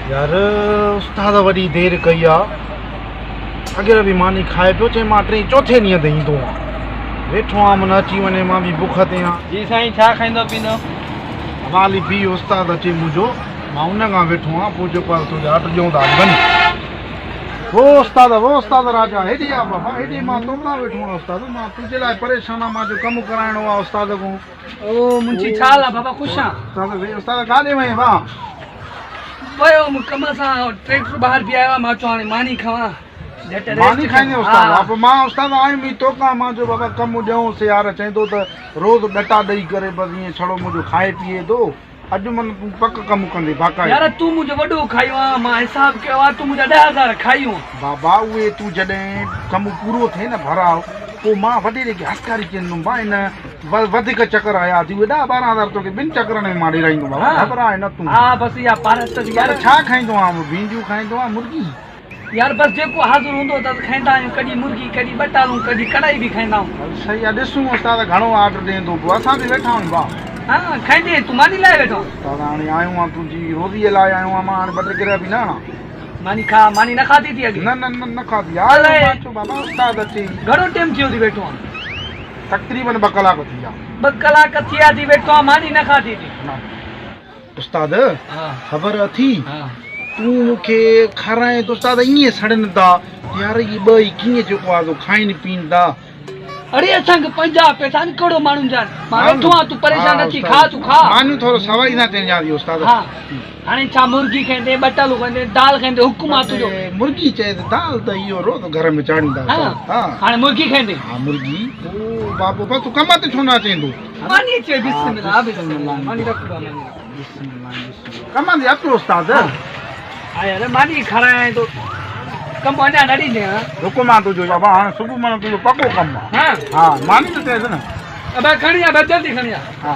يار استاد وڏي دير ڪئي آ اڳير به ماني کائي پيو چئي مان ٽئين چوٿين ڏينهن تي ايندو آن ويٺو آن من اچي وڃي مان به بک تي آن. جي سائين ڇا کائيندو پيندو. حوالي بيهه استاد اچي منهنجو مان ان کان ويٺو آن پوء جيڪو آ سو آرڊر ڏيون ٿا وڃ. وو استاد وو استاد راجا هيڏي آ بابا هيڏي مان توکان ويٺو آن استاد مان تنهنجي لاء پريشان آن مان جو ڪم ڪرائڻو آ استاد کان. او منشي ڇا حال آ بابا خوش آن. استاد وي استاد ڪاڏي وئين وا. ويو هوم ڪم سان ٽريڪٽر ٻاهر بيهايو آ مان چيو هاڻي ماني کاوان جهٽ ريسٽ ماني کائيندين استاد ها پوء مان استاد آيم ئي توکان مان چيو بابا ڪم ڏيونس يار چئين ٿو ته روز ڏٽا ڏئي ڪري بس ائين ڇڙو منهنجو کائي پيئي ٿو اڄ من تون پڪ ڪم ڪندين باقاعده. يار تون منهنجو وڏو کايو آن مان حساب ڪيو آ تون منهنجا 10,000 کايو آن. بابا اهي تون جڏهن ڪم پورو ٿئي نه ڀراء پوء مان وڏيري کي هسڪاري چوندم با هن وڌيڪ چڪر آيا اٿي اهي ڏهه ٻارنهن هزار توکي ٻن چڪرن ۾ مان ڏيرائيندم بابا گهٻراء نه تون. ها بس اها پارت اٿس يار. ڇا کائيندو آن ڀينڊيون کائيندو آن مرغي. يار بس جيڪو حاضر هوندو اٿس کائيندا آهيون ڪڏهن مرغي ڪڏهن ٻٽالون ڪڏهن ڪڙائي به کائيندا آهيون. هل صحيح آ ڏسون استاد گهڻو آرڊر ڏين ٿو پوء اسان به ويٺا آهيون ڀاء. ها کائيندين تون ماني لاء ويٺو آهين. استاد هاڻي آيو آهيان تنهنجي روزيء لاء آيو آهيان مان هاڻي ٻه ٽي گرهه به نه هڻان. ماني کا ماني نه کاڌي ٿي اڳي. نه نه نه نه کاڌي آ آيو مان چيو بابا استاد اچي. گهڻو ٽيم ٿيو ٿي ويٺو آهين. تقريبن ٻه ڪلاڪ ٿي ويا. ٻه ڪلاڪ ٿيا ٿي ويٺو آهين ماني نه کاڌي ٿي. نه. استاد خبر اٿي تون مون کي کارائين ٿو استاد ائين سڙن ٿا يار اهي ٻئي ڪيئن جيڪو آ سو کائين پين ٿا. اڙي اسان کي 50 پئسا آهن ڪهڙو ماڻهن جا آهن مان ويٺو آهيان تون پريشان نه ٿي کاء تون کاء. مانيون ٿورو سوائي سان چئجان ٿي استاد. ها هاڻي ڇا مرغي کائيندين ٻٽالو کائيندين دال کائيندين حڪم آ تنهنجو. مرغي چئي ته دال ته اهو روز گهر ۾ چاڙهيون ٿا استاد. ها هاڻي مرغي کائيندين. ها مرغي او بابو بس تون ڪم تي ڇو نه اچين ٿو. ماني چئي بسم الله بسم الله ماني رک با ماني رک بسم الله بسم الله ڪم تي اچ استاد. ها يار ماني کارايان ٿو ڪم اڃا نه ڏيندين ها. حڪم آ تنهنجو بابا هاڻي صبح معنيٰ تنهنجو پڪو ڪم آ. ها ها ماني ته چئيس نه. ابا کڻي آ جلدي کڻي آ. ها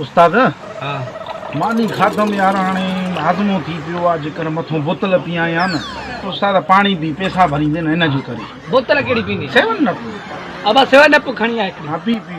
استاد ها ماني کاڌم يار هاڻي هاضمو ٿي پيو آ جيڪر مٿون بوتل پيايان نه استاد پاڻي پي پيسا ڀريندين نه ان جي ڪري. بوتل ڪهڙي پيندين؟ سيون اپ. ابا سيون اپ کڻي آ هڪڙي. ها پي پي.